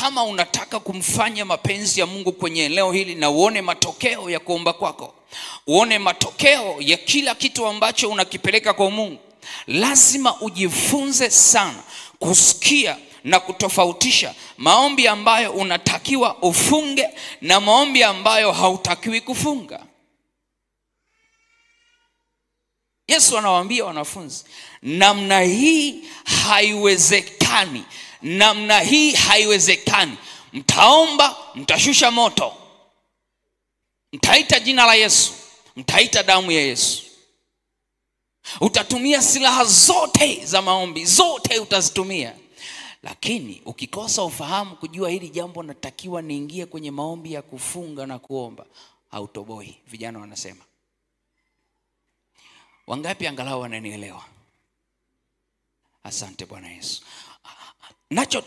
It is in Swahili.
Kama unataka kumfanya mapenzi ya Mungu kwenye eneo hili na uone matokeo ya kuomba kwako, uone matokeo ya kila kitu ambacho unakipeleka kwa Mungu, lazima ujifunze sana kusikia na kutofautisha maombi ambayo unatakiwa ufunge na maombi ambayo hautakiwi kufunga. Yesu anawaambia wanafunzi, namna hii haiwezekani, namna hii haiwezekani. Mtaomba, mtashusha moto, mtaita jina la Yesu, mtaita damu ya Yesu, utatumia silaha zote za maombi, zote utazitumia. Lakini ukikosa ufahamu kujua hili jambo natakiwa niingie kwenye maombi ya kufunga na kuomba, hautoboi. Vijana wanasema. Wangapi angalau wananielewa? Asante Bwana Yesu. Nacho